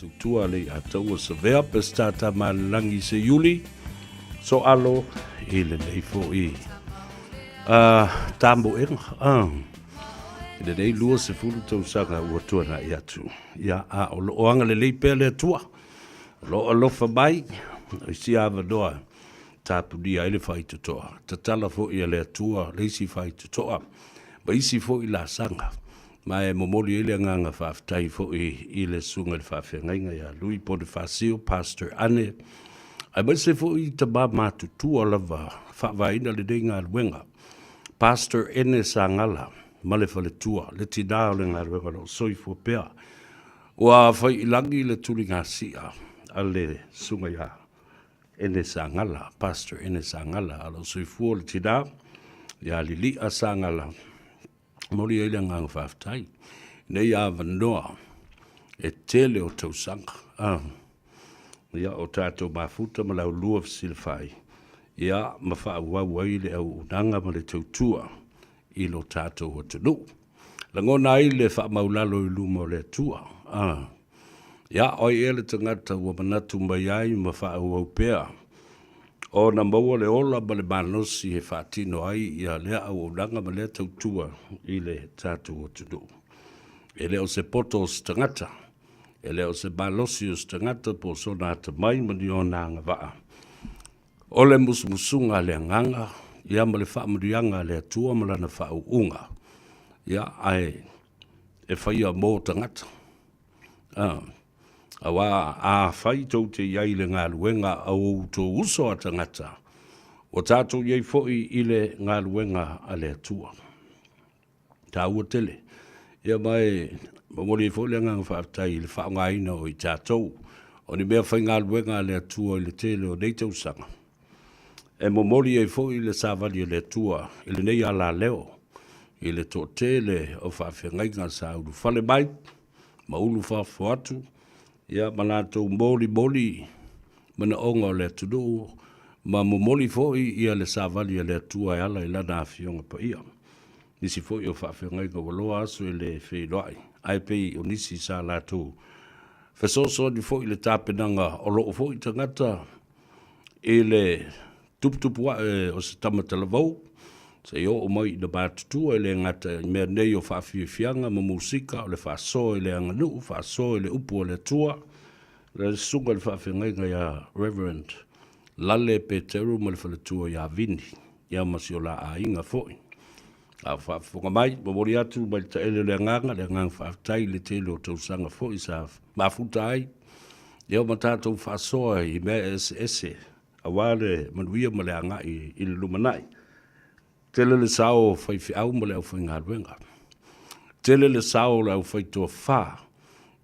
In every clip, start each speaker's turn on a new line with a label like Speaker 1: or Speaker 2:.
Speaker 1: Tautua Leiataua Savea Peseta Tamaalelagi Seiuli Soalo i lenei foi tamoega i lenei 20 tausaga ua tuanai atu. Ia, a o loo agalelei pea le Atua, o loo alofa mai i si avanoa tapunia ai le faitotoa. Tatala foi e le Atua le isi faitotoa ma isi foi laasaga. Ma e momoli ai le agaga faafetai foi i le susuga i le faafeagaiga ia Lui Ponifasio, Pastor Ane, aemaise foi tama matutua lava faavaeina lenei galuega, Pastor Ene Sagala ma le faletua, le tina o le galuega o lo o soifua pea. Ua fai i lagi le tuligasia a le susuga ia Ene Sagala, Pastor Ene Sagala, a o lo o soifua le tina ia Lilia Sagala. Momoli ai le agaga faafetai nei avanoa e tele o tausaga ia o tatou mafuta ma laulua fesilafai ia ma faaauau ai le auaunaga ma le tautua i lo tatou atunuu. Lagona ai le faamaulalo i luma o le Atua. Ia, o ai ea le tagata ua manatu mai ai ma faaauau pea ona maua le ola ma le malosi e faatino ai ia lea auaunaga ma lea tautua i le tatou atunuu. E le o se poto o se tagata, e le o se malosi o se tagata po o sona atamai ma ni ona agavaa. O le musumusuga a le Agaga, ia ma le faamanuiaga a le Atua ma Lana faauuga, ia, ae e faia mo tagata. Aua afai tou te i ai i le galuega a outou uso a tagata, ua tatou i ai foi i le galuega a le Atua. Taua tele. Ia ma e momoli ai foi le agaga faafetai i le faaaogaina o i tatou o ni mea faigaluega a le Atua i le tele o nei tausaga. E momoli ai foi le savali a le Atua i lenei alaleo i le toatele o faafeagaiga sa ulufale mai ma ulu fafo atu, ia ma latou molimoli manaoga o le atunuu ma momoli foi ia le savali a le Atua e ala i Lana Afioga Paia. Nisi foi o faafeagaiga ua loa aso e le feiloai, ae pei o nisi sa latou fesoasoani foi i le tapenaga o loo foi tagata i le tuputupu ae o se tama talavou, seia oo mai ina matutua, e le gata i mea nei o faafiafiaga ma musika, o le faasoa i le aganuu, faasoa i le upu a le Atua, le susuga i le faafeagaiga ia Reverend Lale Peteru ma le faletua ia Vini, ia ma si o la aiga foi. A o faafofoga mai, momoli atu mai le taele o le agaga, le agaga faafetai i le tele o tausaga foi sa mafuta ai, ia ma tatou faasoa i mea eseese aua le manuia ma le agai i le lumanai. Tele le sao o faifeau ma le aufaigaluega. Tele le sao o le aufaitoafa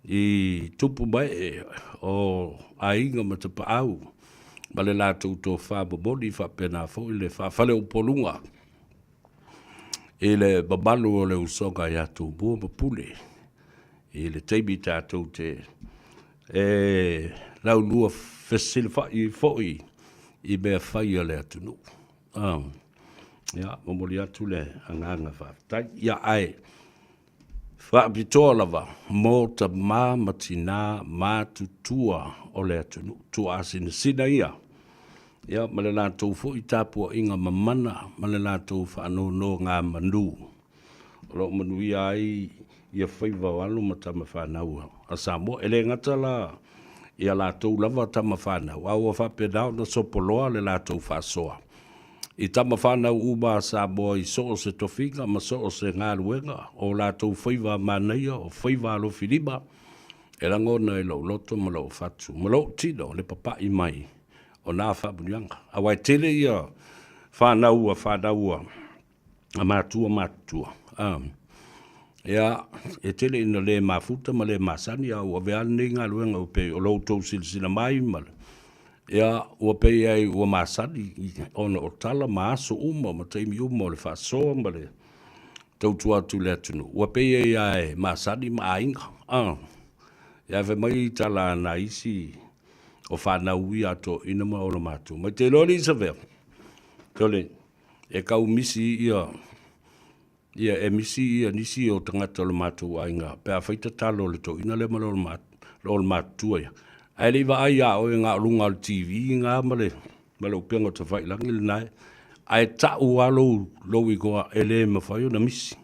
Speaker 1: i tupu ma ee o aiga ma tapaau ma le latou tofa momoli faapena foi le faafaleupoluga i le mamalu o le usoga ia Tumua ma Pule i le taimi tatou te e laulua fesilafai ai foi i mea fai a le atunuu. Ia, momoli atu le agaga faafetai. Ia, ae faapitoa lava mo tama ma tina matutua o le atunuu, tuaasinasina ia, ia ma le latou foi tapuaiga mamana ma le latou faanonogamanu o lo o manuia ai ia faiva o alo ma tama fanau a Samoa. E le gata la ia latou lava tama fanau, a ua faapena ona sopoloa le latou faasoa i tama fanau uma a Samoa i so o se tofiga ma so o se galuega, o latou faiva manaia, o faiva alofilima, e lagona i lou loto ma lou fatu ma lou tino le papai mai o na faamanuiaga. Aua e tele ia fanau ua fanau a matua matutua, ia, e tele ina le mafuta ma le masani, a ua avea lenei galuega ua pei o lo outou silasila mai ma le, ia, ua pei ai ua masani ona o tala ma aso uma ma taimi uma o le faasoa ma le tautua atu i le atunuu, ua pei ai lava e masani ma aiga. Ia, fai mai tala a nai isi o fanau ia a toeaiina ma ona matua, mai te iloa alii Savea, sole, e tau misi ia ia e misi ia nisi o tagata o le matou aiga pe afai tatalo le toeaina lea ma Lo le matutua ia. Ae le i vaai ia oe na o luga o le TV na ma le ma le upega o tafailagi lena e. Ae tau lava lou, lou igoa e le mafai ona misi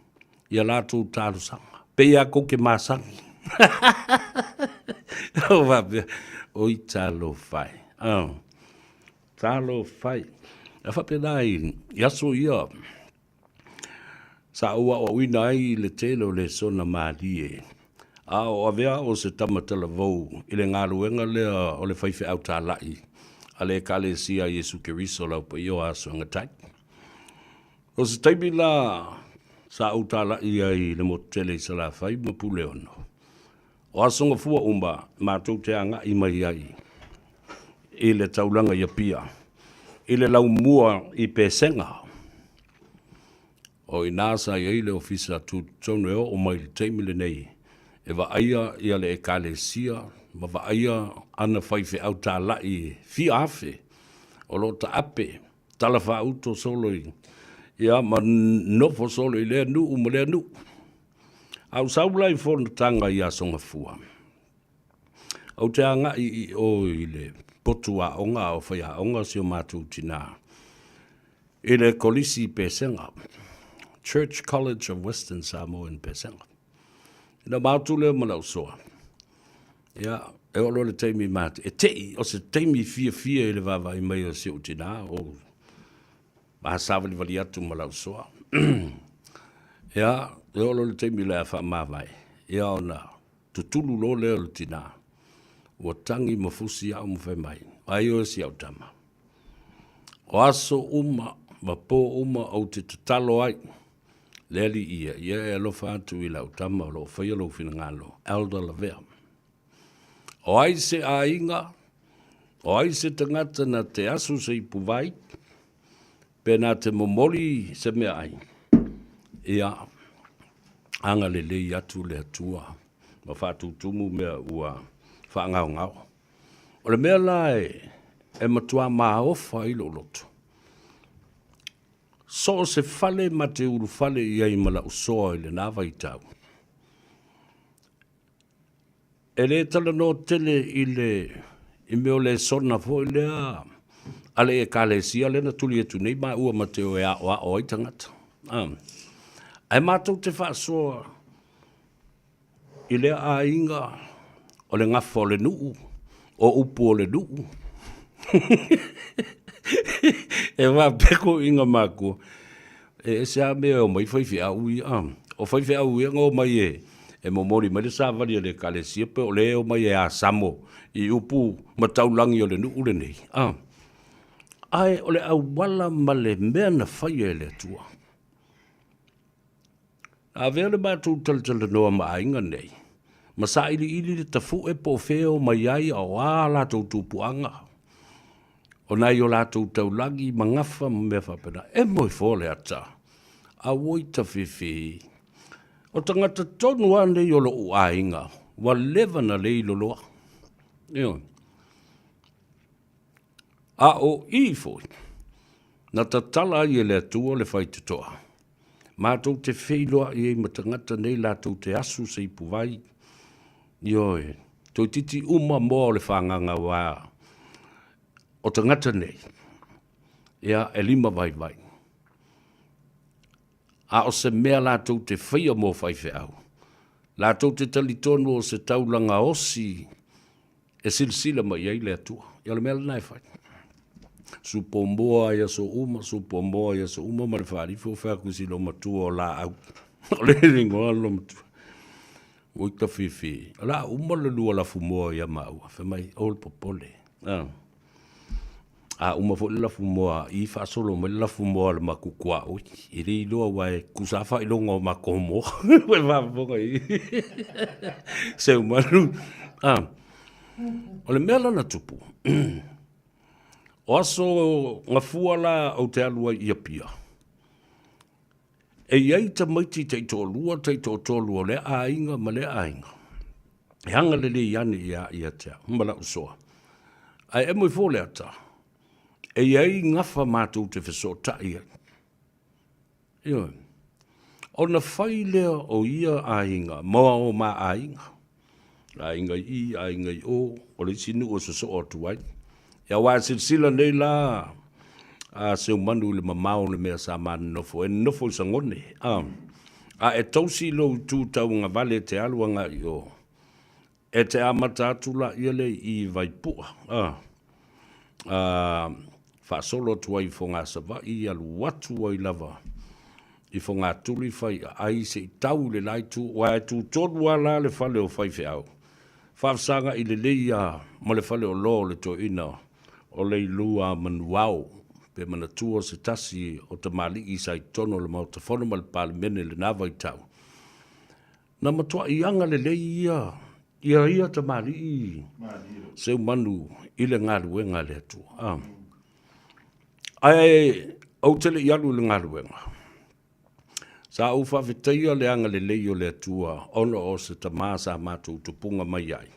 Speaker 1: ia latou talosaga. Pei lava tou te masani. Ou faapea, oi talofa e. Oh. Talofa e. E faapena i, i aso ia, Sa ou aoaoina ai i le tele o lesona malie, a o avea au o se tama talavou i le galuega lea o le faifeau talai a le Ekalesia a Iesu Keriso Lau Paia o Aso e Gatai. O se taimi la sa ou talai ai i le motu tele i Salafai ma Puleono, o aso gafua uma matou te agai mai ai i le taulaga i Apia, i le laumua i Pesega. O i ina sa i ai le Ofisa Tutotonu e oo mai i le taimi lenei e vaaia ia le Ekalesia ma vaaia ana faifeau talai e fia afe o lo o taape talafaauto solo i ia ma nofo solo i lea nuu ma lea nuu. A ou sau la i fonotaga i Aso Gafua, ou te agai i o i le potu aoga a o faiaoga si o matou tinā i le Kolisi i Pesega, Church College of Western Samoa in Pesega. Ina maotu lea ma lau soa, ia, e oo loa le taimi ma e tei, o se taimi fiafia i le vaavaai mai o si ou tinā, o ma savalivali atu ma lau soa. Ia, e oo loa le taimi o le a faamavae, ia ona tutulu loa lea o le tinā, ua tagi ma fusi au ma fai mai, Vaai oe si au tama, o aso uma ma pō uma ou te tatalo ai, le Alii ia, ia e alofa atu i lau tama o lo o faia lou finagalo, Elder Lavea. O ai se aiga, o ai se tagata na te asu se ipuvai, pe na te momoli se meaai, ia, agalelei atu le Atua ma faatutumu mea ua faagaogao. O le mea la e, e matua maofa ai lou loto, so o se fale ma te ulufale i ai ma lau soa i lena vaitau, E le talanoa tele i le i mea o lesona foi lea a le Ekalesia lea na tuli atu nei maua ma te o e aoao ai tagata. Ae matou te faasoa i lea aiga o le gafa o le nuu, o upu o le nuu. E faapea toeaiina matutua, E ese lava mea e omai faifeau ia. O faifeau ia na omai e, e momoli mai le savali a le Ekalesia pe o lea e omai e asamo i upu ma taulagi o le nuu lenei. A. Ae o le auala ma le mea na faia e le Atua. Na avea le matou talatalanoa ma aiga nei, ma sailiili le tafu'e po o fea e omai ai a o a latou tupuaga, o nai o latou taulagi ma gafa ma mea faapena. E moe fo le ata, auoi tafefe. O tagata tonu lava nei o lo'u aiga, ua leva na le iloloa. Ioe. A o i foi, na tatala ai e le Atua le faitotoa, matou te feiloai ai ma tagata nei latou te asu se ipuvai, ioe, toeitiiti uma moa o le fagaga aua o tagata nei, ia, e lima vaivai. A o se mea latou te faia mo faifeau, latou te talitonu o se taulaga osi e silasila mai i ai le Atua. Ia o le mea lena e fai. Supo moa i aso uma, supo moa i aso uma ma le faalifo fai atu i si loomatua o Laau. O le igoa o le loomatua. Ua ita fifi. O le a uma le lua lafu moa ia maua. Fai mai, o le popole. Ah. A uma foi le lafu moa i faasolo mai le lafu moa a le matou tuaoi. E le iloa aua e tusa lava faailoga o matou moa. Ua faafofoga i Seumalu. Ah. O le mea la na tupu, o aso gafua la ou te alu ai i Apia, e i ai tamaiti taitoalua, taitoatolu o lea aiga ma lea aiga, e agalelei ane ia, ia te au ma lau soa. Ae emo ifo le ata, e i ai gafa matou te fesootai ai. Ioe. Ona fai lea o ia aiga ma o ma aiga. Aiga i i, aiga i o, o le isi nuu e sosoo atu ai. Ia aua e silasila nei la a Seumanu i le mamao o le mea sa ma nonofo, e nonofo i Sagone, a, a e tausi i lou itu tauagavale e te alu agai i o, e te amata atu laia lea i i Vaipua, a, a, faasolo atu ai i Fogasavaii, alu atu ai lava i Fogatuli fai aai se i tau i le la itu, aua e tu tonu lava la le fale o faifeau, faafesagai lelei lava ma le faleoloa o le toeaina o Leilua Manuao, pe manatua se tasi o tamalii sa i totonu o le Maota Fono ma le Palemene i lena vaitau. Na matuai agalelei ia ia ia tamalii Seumanu i le galuega a le Atua. Ae ou te le i alu i le galuega, sa ou faafetaia le agalelei o le Atua ona o se tama sa matou tupuga mai ai.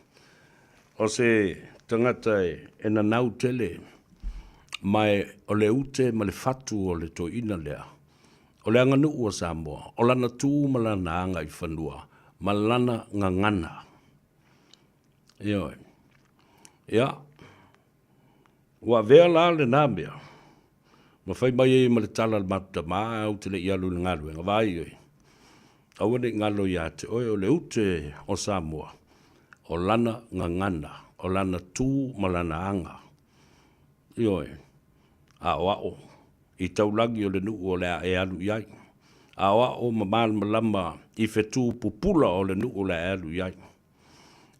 Speaker 1: O se tagata e nanau tele, ma o le ute ma le fatu o le toeaina lea, o le aganuu a Samoa, o lana tu ma lana agaifanua ma lana gagana. Ioe. Ia, Ua avea la lena mea ma fai mai ai ma le tala a le matou tama, ae ou te le i alu i le galuega, vaai oe, aua ne i galo ia te oe, o le ute o Samoa, o lana gagana, o lana tu ma lana aga. Ioe, aoao i taulagi o le nuu o le a e alu i ai, aoao ma malamalama i fetu pupula o le nuu o le a e alu i ai.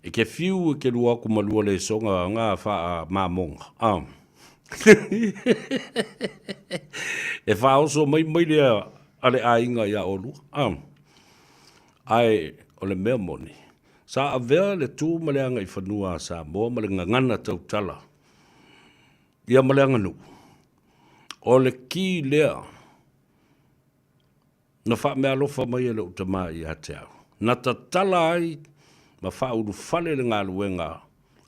Speaker 1: E ke fiu e ke lua aku ma lua lesoga nga faa mamoga. Ah. e faaoso mai mai lea a le aiga iā olua. Ah. Ae o le mea moni, sa avea le tu ma le agaifanua a Samoa ma le gagana tautala ia ma le aganuu. O le ki lea Na faameaalofa mai e lou tama ia te au, na tatala ai ma faaulufale le galuega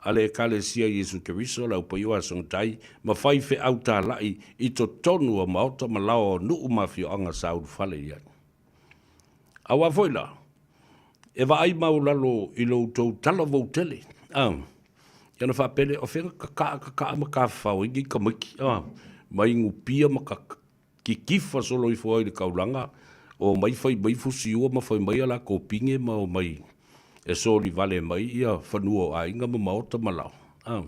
Speaker 1: a le Ekalesia Iesu Keriso, le Aupaia o Asogotai, ma faifeau talai i totonu o maota ma laoa o nuu ma afioaga sa ulufale i ai. Aua foi la, e vaai maulalo i lo outou talavou tele, a, ia ona faapea lea, o fea na kakaa kakaa ma tafafao ai nei tamaiti, a, ma inupia ma Kitifa solo ifo ai i le taulaga, omai fai mai fusiua ma fai mai a latou pine ma omai e soli vale mai ia fanua o aiga ma maota ma lao. A.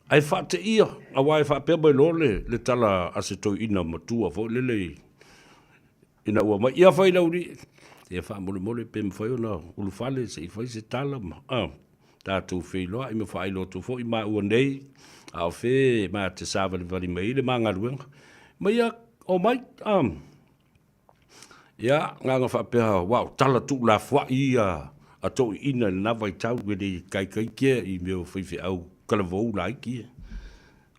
Speaker 1: Ae faateia, aua e faapea mai loa le, le tala a se toeaina matua foi lele ina ua omai, ia fai lau alii, ia faamolemole pe mafai ona ulufale se i fai se tala ma, a. Tatou feiloai ma faailoa atu foi maua nei, a o fe ma te savalivali mai ai le ma galuega. Ma ia omai, a. Ia, na ona faapea, aua o tala tuulafoai ia a toeaiina i lena vaitau, e le ikaika kea i mea o faifeau talavou laiti ia.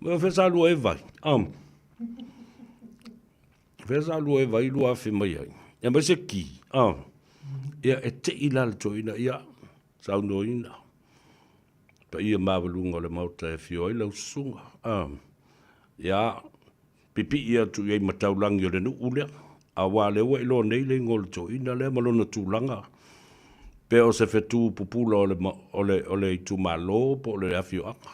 Speaker 1: Ma o fea sa lua e vai, a. Fea sa lua e vai 2000 mai ai. E aumai se ki, a. Ia, e tei la le toeaina, ia, saunoaina paia maualuga o le Maota e afio ai lau susuga. A, ia, pipii atu i ai ma taulagi o le nuu lea, aua o lea ua iloa nei le igoa o le toeaina lea ma lona tulaga, pe o se fetu pupula o le, o le, o le itumalo po o le afioaga.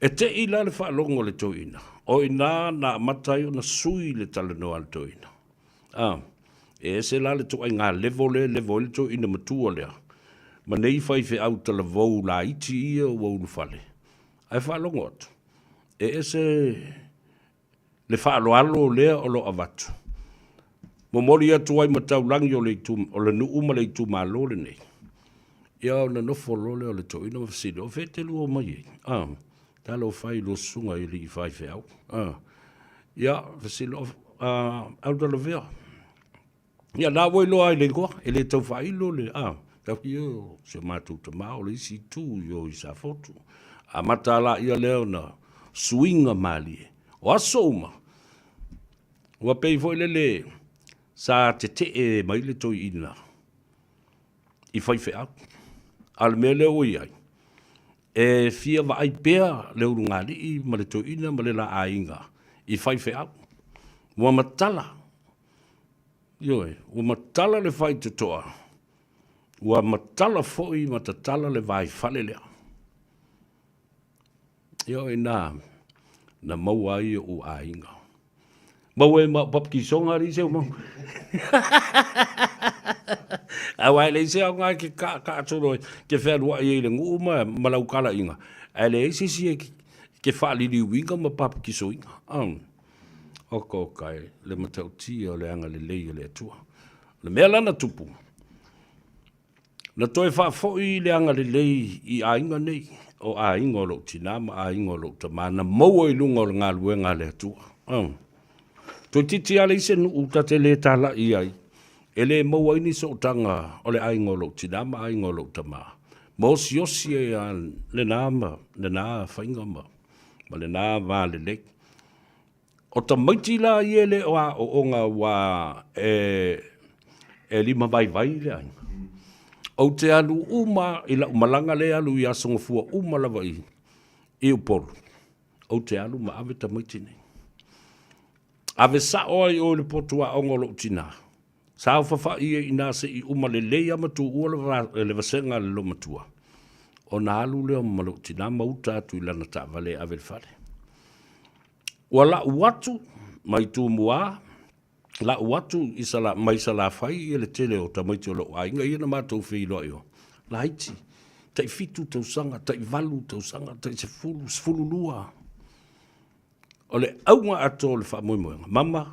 Speaker 1: E te i la le faalogo a le toeaina, o i ina na amata ai ona sui le talanoa a le toeaina. A, e ese la le ituaiga level lea e level ai le toeaina matua lea, ma nei faifeau talavou laiti ia ua ulufale, ae faalogo atu, e ese le faaaloalo lea o lo o avatu. Momoli atu ai ma taulagi o le itu, o le nuu ma le itumalo lenei. Ia ona nofo loa lea o le toeaina ma fesili, o fea e te lua omai ai? A, talofa e i lua susuga i alii faifeau. A, ia, fesili, a, Elder Lavea. Ia, na ua iloa ai le igoa, e le tau faailo le, a, tau ki o si o matou tama o le isi itu i o i Safotu. Amata laia lea ona suiga malie. O aso uma, ua pei foi lele sa tetee mai le toeaina i faifeau. A o le mea lea ua i ai, e fia vaai pea le ulugalii ma le toeaina ma le la aiga i faifeau. Ua matala, ioe, ua matala le faitotoa. Ua matala foi ma tatala le vaifale lea. Ia o ina na maua ai ou aiga. Maua e ma o papakisoga alii se umau. Aua e leai se aoga e ke kaakaa solo ke fealuai ai i le nuu ma, ma lau kalaiga, ae leai se isi e ke faaliliuina ma papakisoina. Um. Oka oka e le matautia o le agalelei o le Atua. O le mea la na tupu, Na toe faafoi le agalelei i aiga nei, o aiga o lou tinā ma aiga o lou tamā, na maua i luga o le galuega a le Atua. Oh. Toeitiiti lava leai se nuu ta te le talai ai, e le maua ai ni sootaga o le aiga o lou tinā ma aiga o lou tamā, ma osiosi ai lava lena ma lena faiga ma, ma lena va lelei. O tamaiti la ia e le o aooga aua e, e limavaivai le aiga. Ou te alu uma i lau malaga lea e alu i Aso Gafua uma lava i, i Upolu, ou te alu ma ave tamaiti nei. Ave sao ai o i le potu aoga o lou tinā. Saofafai ai i ina se i uma lelei lava ma tuua le, le vasega a le loomatua, ona alu lea ma lou tinā ma uta atu i lana taavale e ave i le fale. Ua lau atu mai Tumua, lau atu i Sala, mai Salafai ia le tele o tamaiti o lou aiga ia na matou feiloai o laiti, tai 7 tausaga, tai 8 tausaga, tai 10, 12. O le auga atoa o le faamoemoega, mama,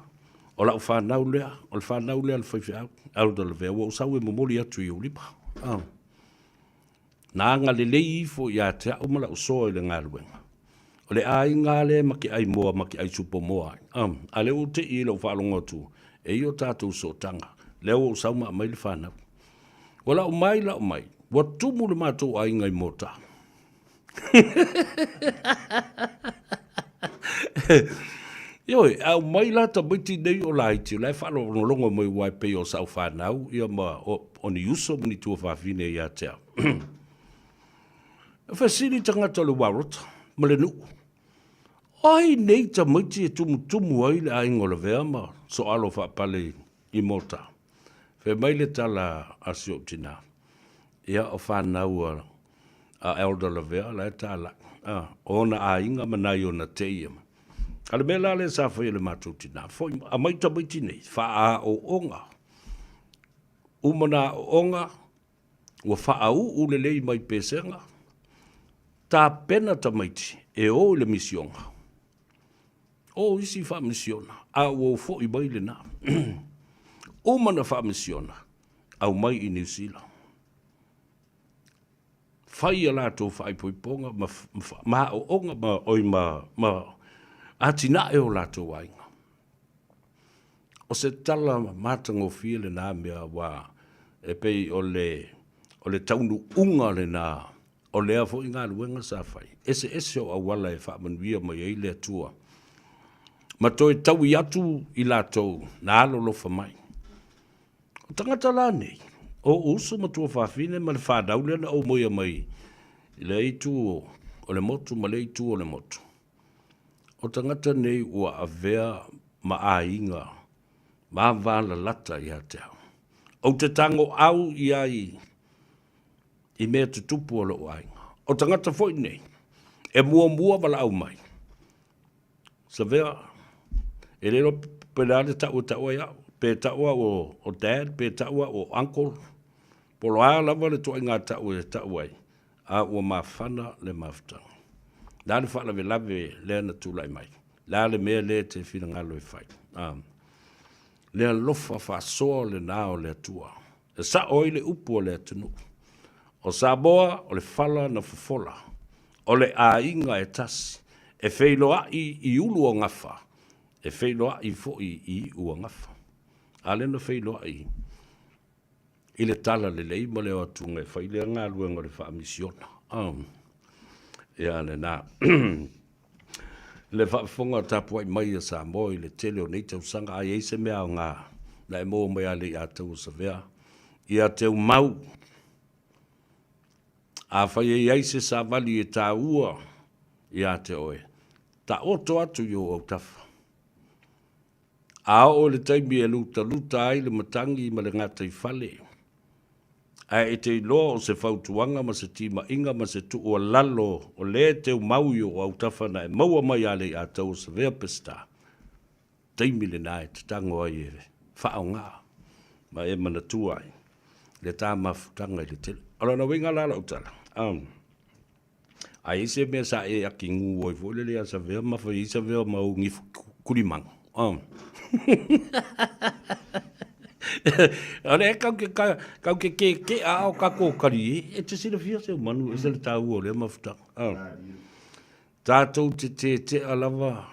Speaker 1: o lau fanau lea, o le fanau lea a le faifeau, Elder Lavea, ua ou sau e momoli atu i ou lima. Oh. Na agalelei ifo ia te au ma lau soa i le galuega. O le aiga lava lea ma te ai moa ma te ai supo moa ai. Um, a lea ua ou tei i lou faalogo atu, e i o tatou sootaga, lea ua ou sau ma aumai le fanau. Ua lau mai, lau mai, ua tumu le matou aiga i mota. Ioe, aumai la tamaiti nei o laiti, o la e faalogologo mai aua e pei o sau fanau ia ma o, o ni uso ma ni tuafafine ia te au. E fesili tagata o le Warota ma le nuu, o ai nei tamaiti e tumutumu ai le aiga o Lavea ma Soalo faapale i Mota? Fai mai le tala a si ou tinā, ia o fanau a a Elder Lavea la e talai, a, o ona aiga ma nai ona teia. A le mea la lea sa fai e le matou tinā, foi, aumai tamaiti nei, faaaooga. Uma na aooga, ua faauu lelei mai pesega, tapena tamaiti e o i le misioga. O isi faamisiona, a ua foi mai lena. Uma na faamisiona, aumai i Niu Sila. Fai a latou faaipoipoga ma, ma aooga ma, oi, ma, ma atinae o latou aiga. O se tala matagofie lena mea aua e pei o le, o le taunuuga lena o lea foi galuega sa fai. Eseese o auala e faamanuia mai ai le Atua ma toe taui atu i latou na alolofa mai. O tagata la nei, o ou uso ma tuafafine ma le fanau lea na ou moia mai i lea itu o le motu ma lea itu o le motu. O tagata nei ua avea ma aiga vavalalata ia te au. Ou te tago au i ai i mea tutupu o lou aiga. O tagata foi nei, e muamua valaau mai, Savea, e le iloa pe le a le tau e tau ai au, pe tau au o dad, pe tau au o uncle, po o le a lava le ituaiga tau e tau ai, a ua mafana le mafutaga. O le a le faalavelave lea na tulai mai? O le a le mea lea e te finagalo e fai? A, le alofa faasoa lena o le Atua. E sao ai le upu a le atunuu. O Samoa o le fala na fofola, o le aiga e tasi, e feiloai i ulu o gafa, e feiloai foi i iu o gafa. A lea na feiloai i le tala lelei ma le o atuga e fai lea galuega o le faamisiona. Um, ia lena. Le faafofoga tapuai mai a Samoa i le tele o nei tausaga, a i ai se mea aoga na e maua mai a Leiataua Savea, ia Teumau. Afai e i ai se savali e taua ia te oe, taoto atu i ou autafa. A oo i le taimi e lutaluta ai le matagi ma le gataifale, Ae e te iloa o se fautuaga ma se timaiga ma se tuualalo o lea e teumau i ou autafa na e maua mai ia Leiataua Savea Peseta, taimi lena e tatago ai e faaaoga ma e manatua ai le ta mafutaga i le tele. O lona uiga la lau tala, a i ai se mea sa e akigu ai foi lele ia Savea ma fai ai Savea ma ou gifu kulimaga, o lea kau ke, kau ke kēkēʻa o kākou kali e, e te silafia se manu e se le tāua o lea mafutaga. Tātou te tēteʻa lava,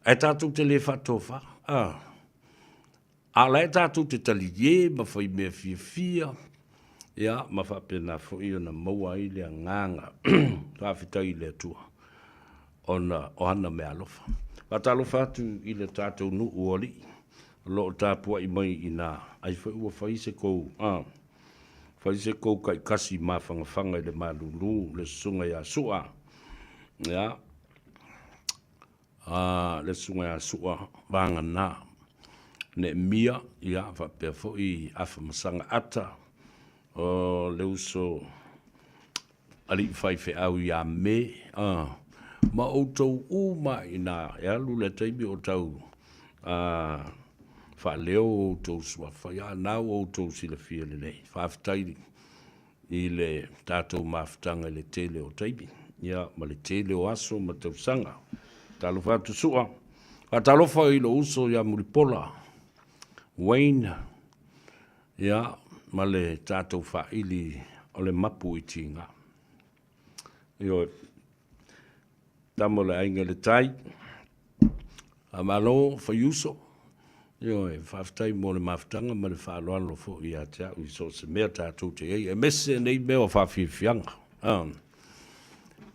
Speaker 1: ae tātou te lē faatofa, A o la e tātou te taliē ma fai mea fiafia, ia, ma faapena foi ona maua ai le agaga faafetai i le Atua ona o ana meaalofa. Faatalofa atu i le tātou nuu o alii o lo o tapuai mai i ina, ai foi ua fai se kou, a, fai se kou kaikasi mafangafaga i le malulu, le susuga ia Sua, ia, a le Susuga ia Sua Vagana Neemia, ia, faapea foi Afamasaga Ata, o le uso alii faifeau ia Me, a, ma outou uma i ina e alu le taimi o tau a, faaleo outou suafa, ia, na ua outou silafia lelei. Faafetai i le tatou mafutaga i le tele o taimi, ia, ma le tele o aso ma tausaga. Talofa atu Sua. Faatalofa i lou uso ia Mulipola, Wayne, ia, ma le tatou faili o le mapu i tiga. Ioe. Tama o le Aiga i le Tai. Faamalo Faiuso. Ioe, faafetai mo le mafutaga ma le faaaloalo foi ia te au i so o se mea tatou te i ai, aemaise nei mea o faafiafiaga.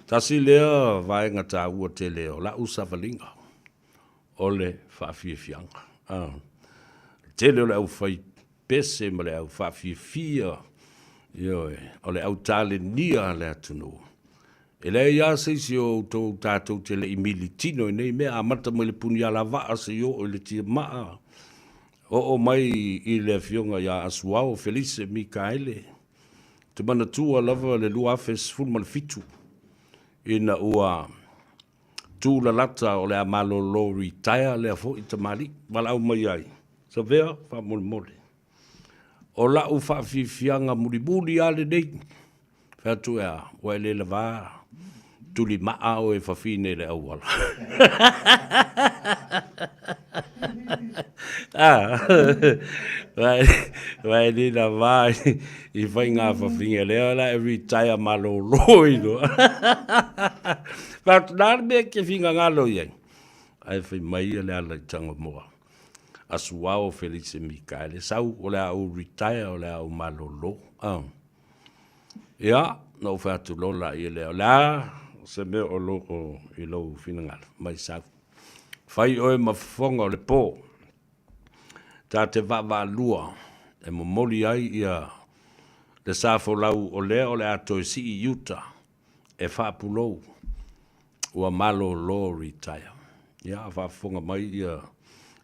Speaker 1: Tasi lea vaega taua tele o lau savaliga, o le faafiafiaga. Le tele o le aufai pese ma le au faafiafia, ioe, o le au talenia a le atunuu. E leai lava se isi o outou tatou te le i militino i nei mea, amata mai le punialavaa seia oo i le tiamaa, oo mai i le afioga ia Asuao Felise Mikaele. Ou te manatua lava le 2017 ina ua tulalata o le a malolo retire lea foi tamalii, valaau mai ai, Savea, faamolemole, o lau faafiafiaga mulimuli lava lenei. Fai atu e a, ua e le lava tulimaa oe fafine i le auala. Ua e le lava i faiga fafine, lea la e retire malolo i loa. Fai atu, na le mea e te finagalo i ai? Ae fai mai ia le ala i Tagomoa. Asuao Felise Mikaele, sau o le a ou retire, o le a ou malolo. Ia, na ou fai atu loa laia lea, o le a se mea o lo o i lou finagalo, mai sau. Fai oe ma fofoga o le po, ta te vaavaalua e momoli ai ia le sa folau o lea o le a toe sii i uta e faapulou ua malolo retire. Ia, a faafofoga mai ia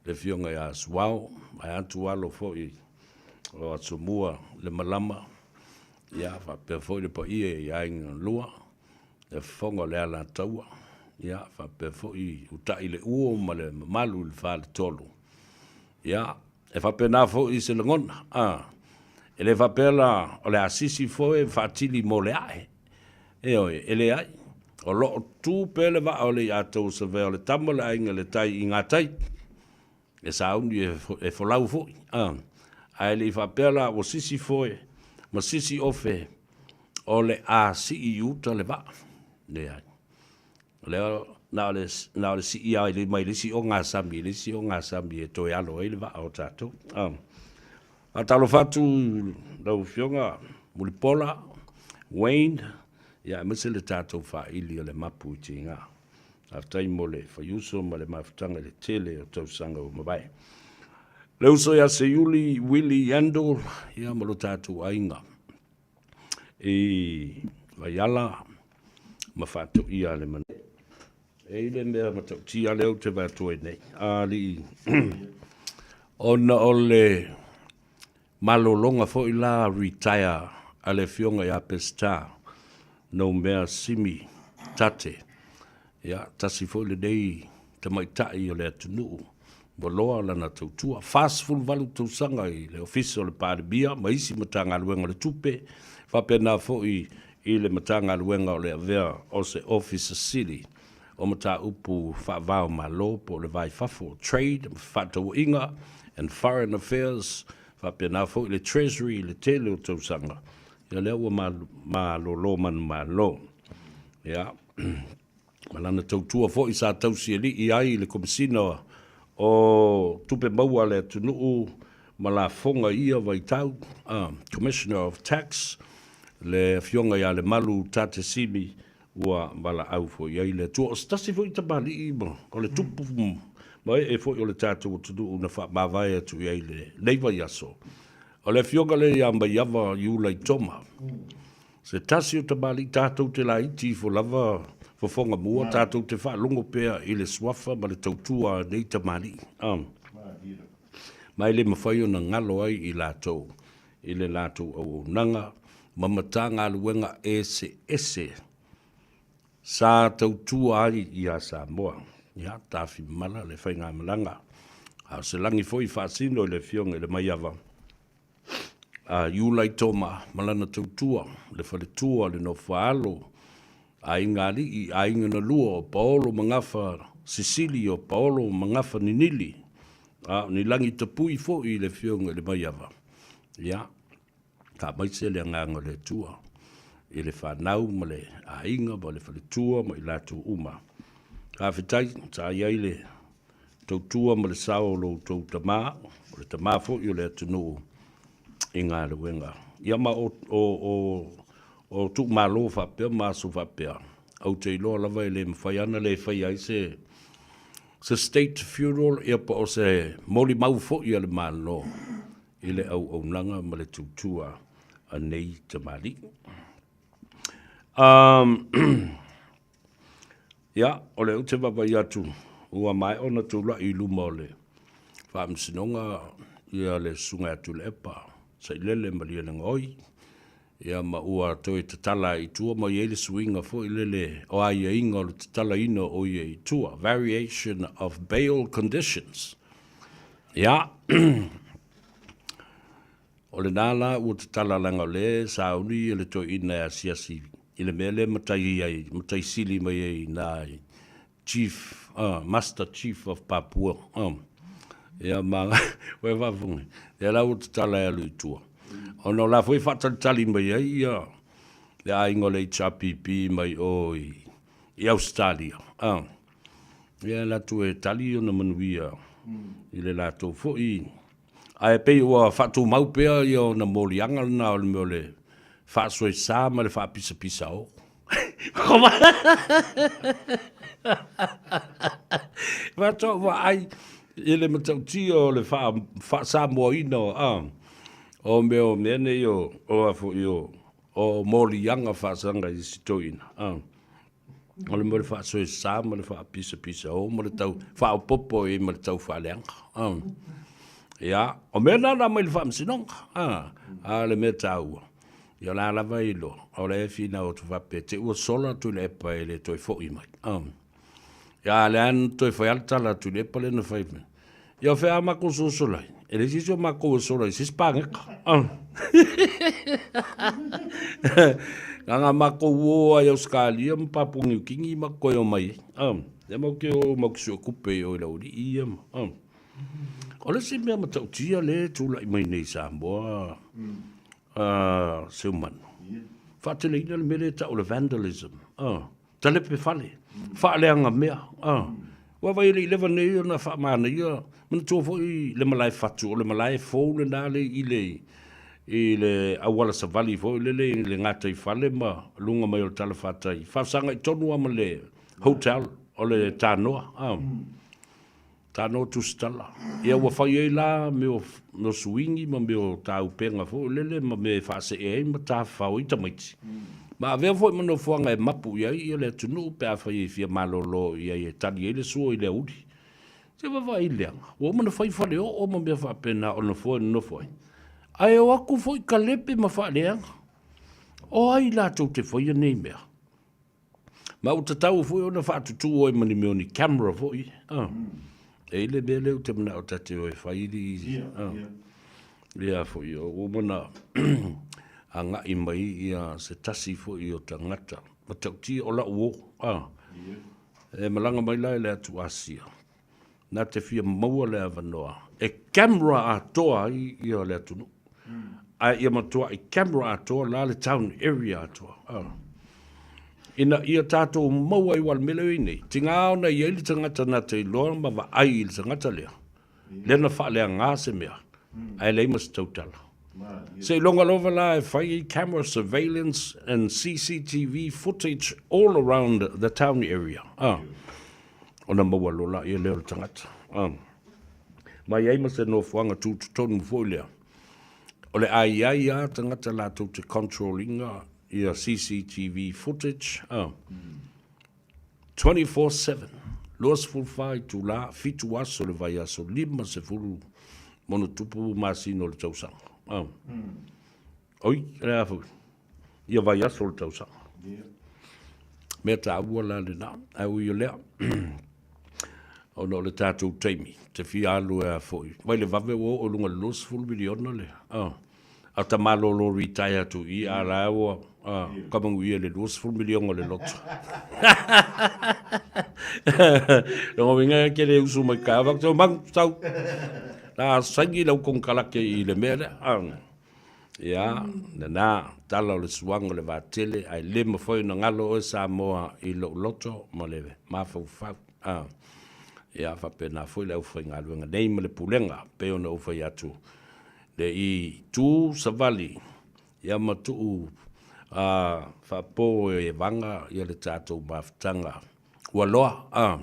Speaker 1: le afioga ia Suao, ae atu alo foi o Asomua le malama, ia, faapea foi le paia i Aiga Lua, le fofoga o le Alataua, ia, faapea foi Utai le Uo ma le mamalu i le Faletolu. Ia, e faapena foi se lagona, a, e le faapea la o le a sisi foi faatili mo le ae. Ioe, e leai. O lo o tu pea le vaa o le Iatau Savea o le tama o le aiga i le tai i gatai, e sauni e folau foi, a, ae le i faapea la ua sisi foe ma sisi ofe o le a sii i uta le vaa. Leai. O lea na o le, na o le sii lava mai le isi ogasami i le isi ogasami e toe alo ai le vaa o tatou. A. Faatalofa atu lau Afioga Mulipola, Wayne, ia aemaise le tatou faili o le mapu i tiga. Faafetai mo le faiuso ma le mafutaga i le tele o tausaga ua mavae. Le uso ia Seiuli Willie Yandle, ia ma lo tatou aiga i Vaiala ma faatoia le manu. E i le mea matautia lea ou te vaai atu ai nei, alii, ona o le Malologa foi la retire a le Afioga ia Peseta Noumea Simi Tate, ia, tasi foi lenei tamaitai o le atunuu ua loa lana tautua, 48 tausaga i le Ofisa o le Palemia ma isi Matagaluega o le Tupe, faapena foi i le Matagaluega o le avea o se Ofisa Sili o Mataupu Faava-o-Malo po o le Va i Fafo, Trade, Fefaatauaiga and Foreign Affairs, faapena foi le Treasury i le tele o tausaga. Ia lea ua malolo manumalo. Ia, ma lana tautua foi sa tausialii ai i le Komesina o Tupe Maua a le atunuu ma lafoga i ia vaitau, Commissioner of Tax, le Afioga ia Lemalu Tate Simi, ua valaau foi i ai le Atua. O se tasi foi tamalii o le tupu ma ee foi o le tatou atunuu na faamavae atu i ai i lenei vaiaso, o le Afioga lea ia Maiava Iula Toma. Se tasi o tamalii tatou te laiti ifo lava fofoga mua, tatou te faalogo pea i le suafa ma le tautua a nei tamalii. Ma e le mafai ona galo ai i latou i le latou auaunaga ma Matagaluega eseese sa tautua ai ia Samoa. Ia, tafimala le faigamalaga, a o se lagi foi i faasino i le Afioga i le Maiava a Iulai Toma ma lana tautua, le faletua, le nofoaalo, aiga alii, aiga na lua o Paolo ma Gafa Sisili, o Paolo ma Gafa Ninili, a o ni lagi tapui foi i le Afioga i le Maiava. Ia, faamaise le agaga o le Atua i le fanau ma le aiga ma le faletua ma i latou uma. Faafetai, sa i ai le tautua ma le sao o lo outou tama, o le tama foi o le atunuu i galuega. Ia ma o, o, o, o tuumalo faapea ma aso faapea, ou te iloa lava e le mafai ana le faia ai se, se state funeral ia po o se molimau foi a le Malo i le auaunaga ma le tautua a nei tamalii. Um, ia, o lea ou te vaavaai atu ua maea ona tulai i luma o le Faamasinoga ia le Susuga ia Tuilaepa Sailele Malielegaoi, ia ma ua toe tatala i tua ma i ai le suiga foi lele o aiaiga o le tatalaina o ia i tua, variation of bail conditions. Ia, o lena la ua tatala leaga o lea e sauni le toeaina e asiasi i le mea lea matai ai, matai sili mai ai i ina i Chief, Master Chief of Papua, ia ma ua e faafofoga, ia la ua tatala e alu i tua. Ona o la foi e faatalitali mai ai ia le aiga o le HRPP mai o i, i Ausetalia. Ia e latou e tali ona manuia i le latou foi Ae pei ua faatumau pea ia ona moliaga lena o le mea o le faasoesa ma le faapisapisao. Faatoa ou vaai i le matautia o le faasamoaina o mea o mea nei o, o a foi o, o moliaga faasaga i isi toeaiina. O le mea o le faasoesa ma le faapisapisao ma le tau faaopoopo i ai ma le tau faaleaga. Ia, o mea na na mai le faamasinoga. A o le mea taua, ia o la lava e iloa, o la e finau atu faapea, te ua sola Tuilaepa e le toe foi mai. Ia, a o lea na toe fai lava le tala a Tuilaepa lea na fai mai. Ia o fea a matou sosola ai? E leai se isi o matou e sola i se isi paneta. Na ona matou o lava i Ausetalia ma Papua Niu Kini ma toe omai ai. Lea matou te o matou te suetupe i o i le aualii ia ma. O le isi mea matautia lea e tulai mai nei i Samoa, Seumanu, faateleina le mea lea e tau o le vandalism. Talepe fale, faaleaga mea. Ua vaai e le i leva nei ona faamanaia, manatua foi le malae fatu, o le malae fou lena le i le i le auala savali foi lele i le gataifale ma luga mai o le talafatai, faafesagai tonu lava ma le hotel o le Tanoa. Tanoa Tusitala. Ia ua fai ai la mea o, mea o suigi ma mea o taupega foi lele ma mea e faasee ai ma tafafao ai tamaiti. Ma avea foi ma nofoaga e mapu i ai ia le atunuu pe afai e fia malolo i ai e tali ai le sua i le aoauli. Se vaavaai leaga, ua uma ona fai faleoo ma mea faapena o nofoa e nonofo ai. Ae o atu foi kalepe ma faaleaga. O ai latou te faia nei mea? Ma ua tatau foi ona faatutu oe ma ni mea o ni camera foi. Ah. E i le mea lea ou te manao ta te o e fai li. Ah. Ia foi, o ua mana agai mai ia se tasi foi o tagata. Matautia o lau uo. Ah. E malaga mai la i le atu Asia. Na te fia maua le avanoa e camera atoa ai ia le atunuu. Ae ia matuai camera atoa la le town area atoa. Ah. Ina ia tatou maua ai aua o le mea lea e i ai nei, tiga ona i ai le tagata na te iloa ma vaai i le tagata lea, lea na faaleaga se mea, ae leai ma se tautala. Seiloga lava la e fai ai camera surveillance and CCTV footage all around the town area. Ah. Ona maua loa lea lea o le tagata. Ah. Ma i ai ma se nofoaga tutotonu foi lea. O le a i ai lava tagata latou te control ina ia CCTV footage. Ah. 24/7, 24 itula, 7 aso o le vaiaso, 50 ma ono tupu masina o le tausaga. Ah. Oi, le a foi? Ia vaiaso o le tausaga. Mea taua la lena. Ae ui o lea, ona o le tatou taimi, te fia alu e a foi. Mai le vave ua oo i luga i le 20 miliona le, ah. A ta malolo retire atu i a la ua ka manuia le 20 miliona o le loto. Lona uiga e te le usu mai ka avatu tau manu tau. La saini lau konekarate i le mea lea. Ia, lena, tala o le suaga o le vatele, ae le mafai ona galo oe Samoa i lou loto ma le mafaufau. Ia, faapena foi le aufaigaluega nei ma le pulega, pei ona ou fai atu, Le i tu savali ia ma tuu a faapo e vaga ia le tatou mafutaga ua loa a.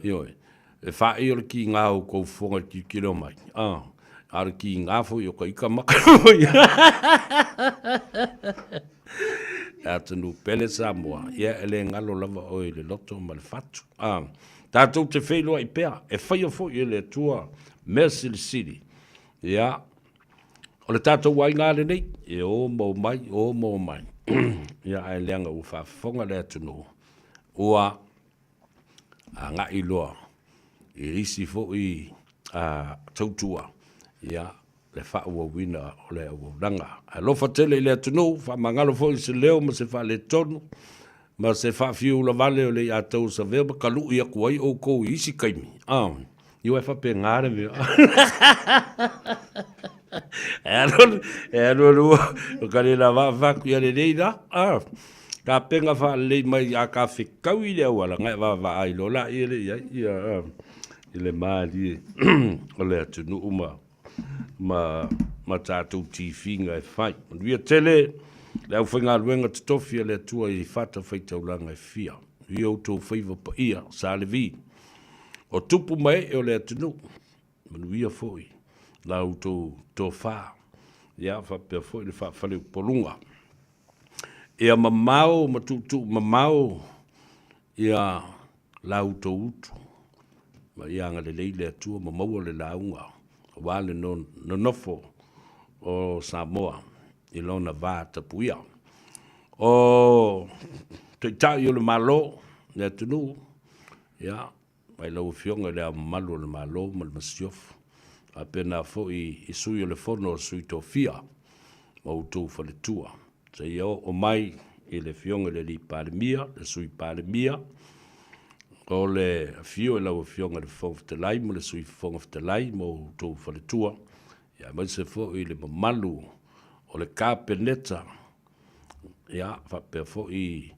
Speaker 1: Ioe, e faai o le kiga o kou fofoga i le tilotilo mai a, a o le kiga foi o ka ika maka foi. Le atunuu pele Samoa, ia e le galo lava oe i le loto ma le fatu a. Tatou te feiloai pea, e faia foi e le Atua mea silisili. Ia, o le tatou aiga lava lenei, e o ma omai, o ma omai. Ia, ae leaga ua faafofoga le atunuu, ua agai loa i isi foi tautua, ia, le faaauauina o le auaunaga. Alofa tele i le atunuu, faamagalo foi se leo ma se faaletonu, ma se faafiulavale o le iā tou savea ma kaluʻi aku ai ʻoukou i isi taimi. Ioe faapena le mea. E alu e alu alu o ka le la vaavaku ia lelei la. Tapenga faalelei mai a ka fekau i le auala ngai vaavaai loa la ia le iai ia i le malie o le atunuu ma ma ma tatou tifiga e fai. Manuia tele le aufaigaluega totofi a le Atua i fatafaitaulaga e fia. Manuia outou faiva paia, Sa Levi, o tupu ma ee o le atunuu. Manuia foi la outou tofa, ia faapea foi le faafaleupoluga. Ia mamao ma tuutuu mamao ia la outou utu, ma ia agalelei le Atua ma maua le lauga aua le nonofo o Samoa i lona va tapuia. O Taitai o le Malo, le atunuu, ia, mai lau Afioga i Le Ao Mamalu o le Malo ma le Masiofo, faapena foi i Sui o le Fono a Sui Tofia ma outou faletua, seia oo mai i le Afioga i le Alii Palemia, le Sui Palemia, o le afio i lau Afioga i le Fofoga Fetalai ma le Sui Fofoga Fetalai ma outou faletua, aemaise foi le mamalu o le Kapeneta, ia, faapea foi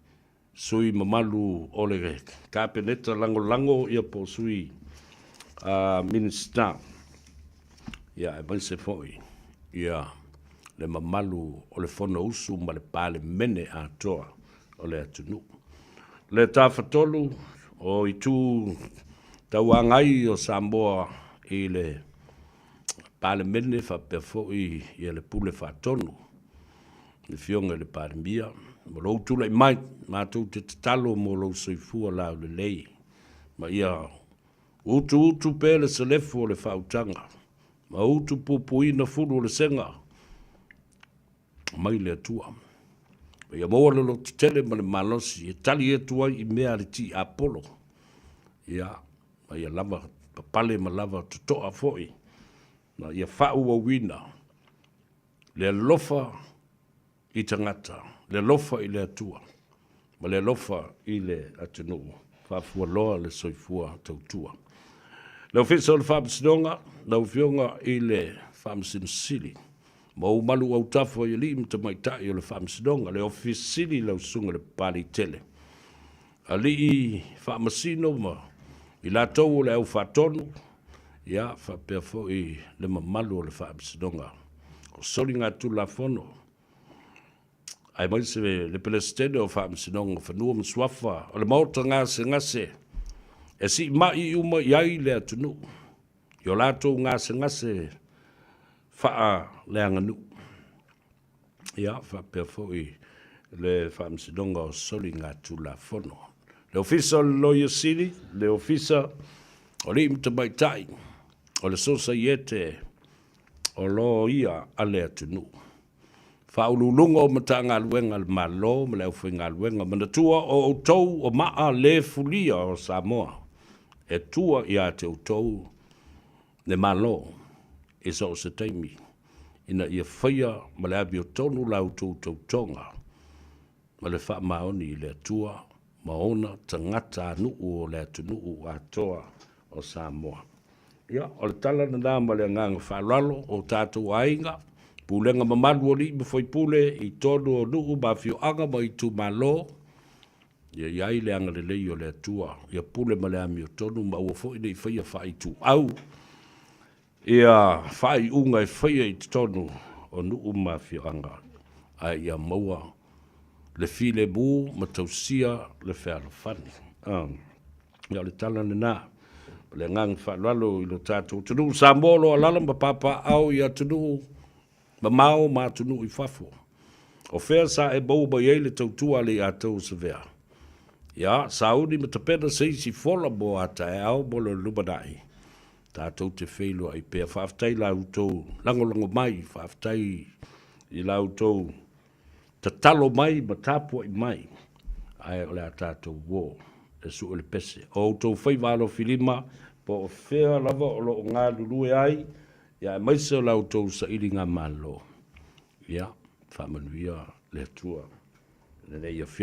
Speaker 1: sui mamalu o le Kapeneta Lagolago ia po o sui Minisita, ia aemaise foi ia le mamalu o le Fonousu ma le Palemene atoa o le atunuu. Le Tafatolu o Itu Tauagai o Samoa i le Palemene faapea foi ia le Pule Faatonu, le Afioga i le Palemia, mo lou tulai mai, matou te tatalo mo lou soifua laulelei, ma ia utuutu pea le selefu o le faautaga, ma utupupuina fulu o le sega. mai le Atua. Ma ia maua le lototele ma le malosi e tali atu ai i mea a le tiapolo. Ia, ma ia lava papale ma lava totoa foi, ma ia faaauauina le alofa i tagata, le alofa i le Atua, ma le alofa i le atunuu, faafualoa le soifua tautua. Le Ofisa o le Faamasinoga, lau Afioga i le Faamasino Sili, ma ou malu autafa i alii ma tamaitai o le Faamasinoga, le Ofisa Sili, lau Susuga i le Papaliitele, alii faamasino ma i latou o le au faatonu, ia faapea foi le mamalu o le Faamasinoga o Soligatulafono, aemaise le Peresetene o Faamasinoga o Fanua ma Suafa, o le Maota gasegase e siimai uma i ai le atunuu i o latou gasegase faaleaganuu. Ia, faapea foi le Faamasinoga o Soligatulafono. Le Ofisa o le Loia Sili, le Ofisa o Alii ma Tamaitai o le Sosaiete o Loia a le Atunuu, Faauluuluga o Matagaluega a le Malo ma le aufaigaluega, manatua o outou o maa le fulia o Samoa, e tua ia te outou le Malo i so o se taimi, ina ia faia ma le amiotonu la outou tautoga ma le faamaoni i le Atua ma ona tagatanuu o le atunuu atoa o Samoa. Ia, o le tala lena ma le agaga faaaloalo o tatou aiga, pulega mamalu o alii ma faipule i totonu o nuu ma afioaga ma itumalo, ia i ai le agalelei o le Atua, ia pule ma le amiotonu ma aua foi ne i faia faaituau ia faaiuga e faia i totonu o nuu ma afioaga, ae ia maua le filemu ma tausia le fealofani. Ia, o le tala lena. O le agaga faaaloalo i lo tatou atunuu Samoa o lo o alaala ma papaaao i atunuu mamao ma atunuu i fafo. O fea sa e maua mai ai le tautua a le Atua Savea? Ia, sauni ma tapena se isi fola mo a taeao mo le lumanai. Tatou te feiloai pea. Faafetai i la outou lagolago mai, faafetai i la outou tatalo mai ma tapuai mai, ae o le a tatou uo e sue le pese. O outou faiva alofilima, po o fea lava o lo o galulue ai, ia aemaise o la outou sailigamalo. Ia, faamanuia le Atua i lenei afiafi.